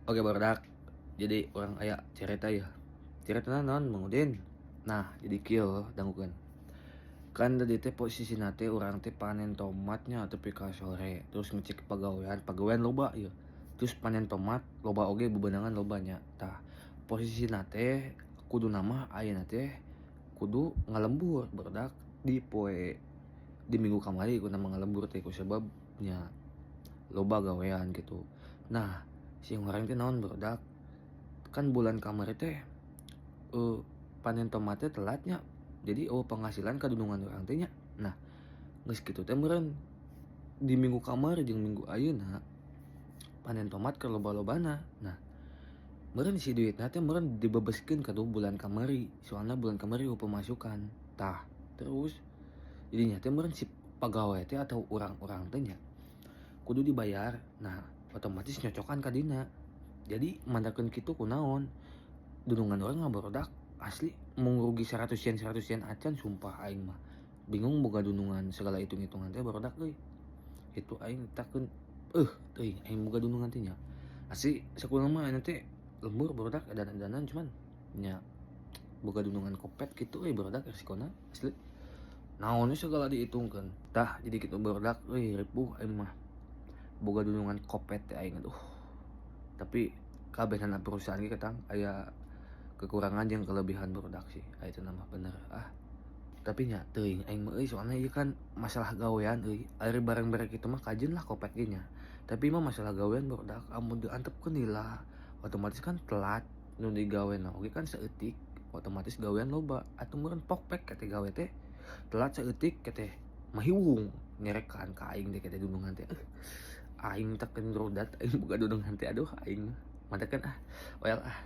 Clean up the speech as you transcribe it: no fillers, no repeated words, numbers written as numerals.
Oke barudak, jadi urang aya cerita ya. Cerita naon, Mang Udin? Nah, jadi kieu dangukeun. Kan tadi teh posisina teh urang teh panen tomatnya tepi ka sore, terus ngecek pagawean, pagawean loba ieu. Terus panen tomat loba oge, bebenangan loba nya. Tah, posisina teh kuduna mah ayeuna teh kudu ngalembur barudak di poe di minggu kamari kuduna mah ngalembur teh kusabab nya loba gawean gitu. Nah, si urang teh naon barudak, kan bulan kamari teh panen tomatnya telatnya, jadi oh penghasilan ka dunungan urang teh nya. Nah, geus kitu teh meureun di minggu kamari jeung minggu ayeuna panen tomat keur loba-lobana. Nah, meureun si duitna teh meureun dibebeskeun ka bulan kamari, soalna bulan kamari euweuh pemasukan. Tah, terus jadinya teh meureun si pagawe teh atau urang-urang teh nya kudu dibayar. Nah, otomatis nyocokan ka dina. Jadi mandakeun kitu kunaon, dunungan urang ngabarudak asli mau rugi 100 yen 100 yen acan, sumpah aing mah bingung boga dunungan segala hitung-hitungan teh barudak euy. Itu aing takeun teuing aing boga dunungan teh nya. Asli sakumaha mah ayeuna teh lembur barudak, edan-edanan, cuman nya boga dunungan kopet kitu euy barudak, resikona asli. Naon we segala dihitungkeun. Tah, jadi kitu barudak euy, ripuh aing mah boga dunungan kopet teh aing, aduh. Tapi kabehanana perusahaan ge ketang aya kekurangan jeung kelebihan barudak sih, aya teh mah bener ah. Tapi nya teuing aing mah euy, soalna ieu kan masalah gawean euy. Ari barang-barang kitu mah kajeun lah kopet ge nya. Tapi mah masalah gawean barudak, amun diantepkeun lila otomatis kan telat, nu digawena oge kan saeutik, otomatis gawean loba atuh meureun pokpek teh gawe teh telat saeutik teh mahiwung nyerekan ka aing teh teh dunungan teh. Aing takeun rodat aing boga dunungan teh, aduh, aing mah mantakeun ah, well ah.